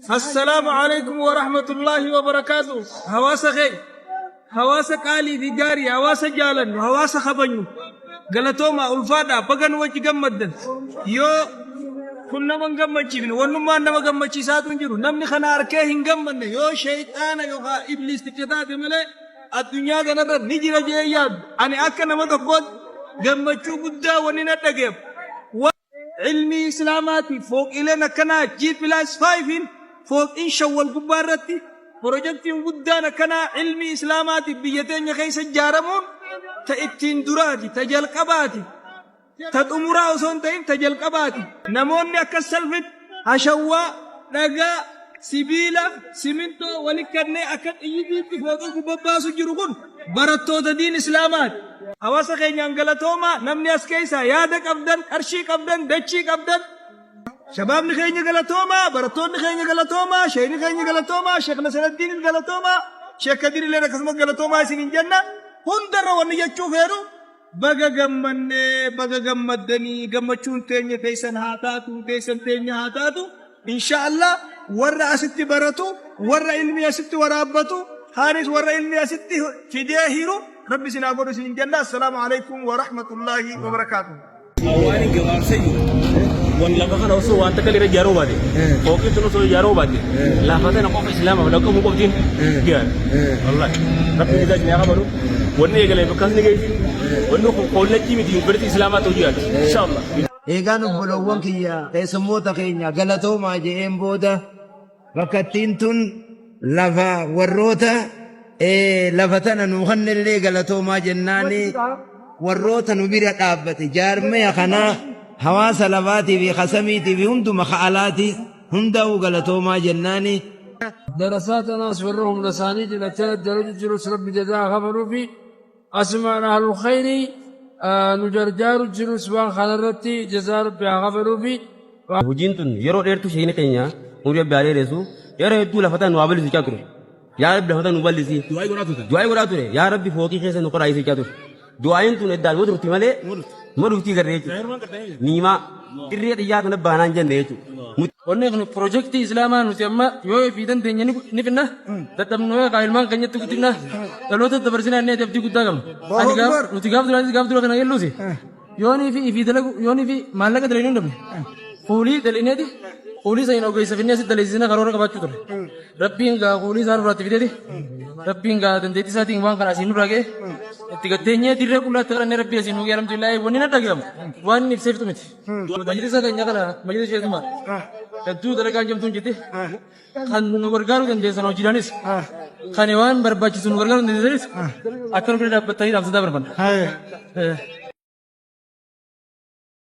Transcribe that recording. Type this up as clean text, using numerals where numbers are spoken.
Assalaamu alaikum wa rahmatullahi wa barakaatu. Hawaasa keenya, hawaasa qaalii fi gaarii, hawaasa jaalannu, hawaasa kabajnu. Galatoomaa, ulfaadhaa, baga nu wajji gammaddan. Yoo kun nama hin gammachiifne, wannummaan nama gammachiisaatu hin jiru. Namni kana arkee hin gammanne yoo sheeyxaana yookaan ibliisticha taate malee addunyaa kanarra ni jira jee yaadu. Ani akka nama tokkootti gammachuu guddaa wanni na dhaga'amu. Ilmii Islaamaatiif fooqiileen akkanaa G+5n fooqiin shawwal gubbaa irratti pirojektiin guddaan akkanaa ilmii Islaamaatiif biyya teenya keessa ijaaramuun ta ittiin duraati, ta jalqabaati, ta xumuraa osoo hin ta'in ta jalqabaati. Namoonni akka salfitti hashawwaa, dhagaa, sibiila, simintoo wali kannee akka xiyyitiitti fooqii gubbaa baasu jiru kun barattoota diin Islaamaati. Hawaasa keenyaan galatoomaa, namni as keessaa yaada qabdan, qarshii qabdan, dachii qabdan. Shabaabni keenya galatoomaa, barattoonni keenya galatoomaa, sheekni keenya galatoomaa, Sheekh Nasraddiin galatoomaa, Sheekh Kadir illee akkasumas galatoomaa isiniin jenna. Hundarra wanni jechuu feenu baga gammannee, baga gammaddanii, gammachuun teenya teessan haa taatu, teessan teenya haa taatu. Insha Allah warra asitti baratu, warra ilmi asitti waraabbatu, haanis warra ilmi asitti fidee hiru Rabbi isin haa godhu isin jenna. Assalaamu alaikum wa rahmatullahi wa barakaatuh. Waan gabaabsee jiru. Wan lafa kana osoo waan takka irra ijaaruu baate, fooqii tun osoo ijaaruu baate, lafa tana qofa islaamaaf laqqamuu qoftiin gaara. Wallahi. Rabbi isaa isin haa kabalu. Wanni eegalee bakka ni geessi. Wanni kun kollejjii miti yuunivarsiitii islaamaa ta'uu jiraata. Inshallah. Eegaan obbolowwan kiyya keessummoota keenya galatoomaa je'een booda, bakkattiin tun lafa warroota lafa tana nuu kannellee galatoomaa jennaani, warroota nu bira dhaabbate, jaarmaya kanaa, hawaasa lafaatii fi kasamiitii fi hunduma ka'alaati hundaa'uu galatoomaa jennaani. Darasaa tanaas warra humna isaaniitiin akkana dalagu jirus Rabbi jazaa kafaluu fi asumaan ahlul khayrii nu gargaaru jirus waan kanarratti jazaa Rabbi haa kafaluu fi. Hojiin tun yeroo dheertuu sheekni keenya umurii Rabbi haa dheeressu yeroo hedduu lafa tana nu haa bal'isu jechaa ture. Yaa Rabbi, lafa tana nu bal'isi. Du'aa'ii godhaa turte. Du'aa'ii godhaa ture. Yaa Rabbi, fooqii keessa nu qoraayisi jechaa ture. Du'aa'iin tun eddaan ma turti malee ma dhuftii garree jechuudha. Niimaa dirree xiyyaa kana baanaan jenne jechuudha. Wanni kun pirojektii Islaamaa nuti amma yoo ifii dandeenye ni finna, dadhabnu kaa ilmaan keenyatti guddifna, dhaloota dabarsinaa inni abdii guddaa qabna. Ani gaaf nuti gaaf duraatis gaaf dura kana gelluuti. Yoonii fi ifii dalagu, yoonii fi maallaqa dalagnuu hin dhabne. Kuulii dalagnee kuulii saniin ogeessa finnee asitti dalagsisna karoora qabaachuu ture. Rabbiin gaa kuulii isaa nurraatti fideeti. Rabbiin gaa dandeettii isaatiin waan kana asiin nurraa ga'e. Itti gatteenyee dirree qullaatti kadhannee Rabbii asiin nu ga'e, alhamdulillah, wanni na dhagahamu waan inni ibseeftu miti. Majlisa keenya kana, majlisa sheetumaa hedduu dalagaan jamtuun jirti. Kan nu gargaaruu dandeessan hojiidhaanis, kan waan barbaachisu nu gargaaruu dandeessanis akka nu bira dhaabbattanii dhaamsataa barbaanna.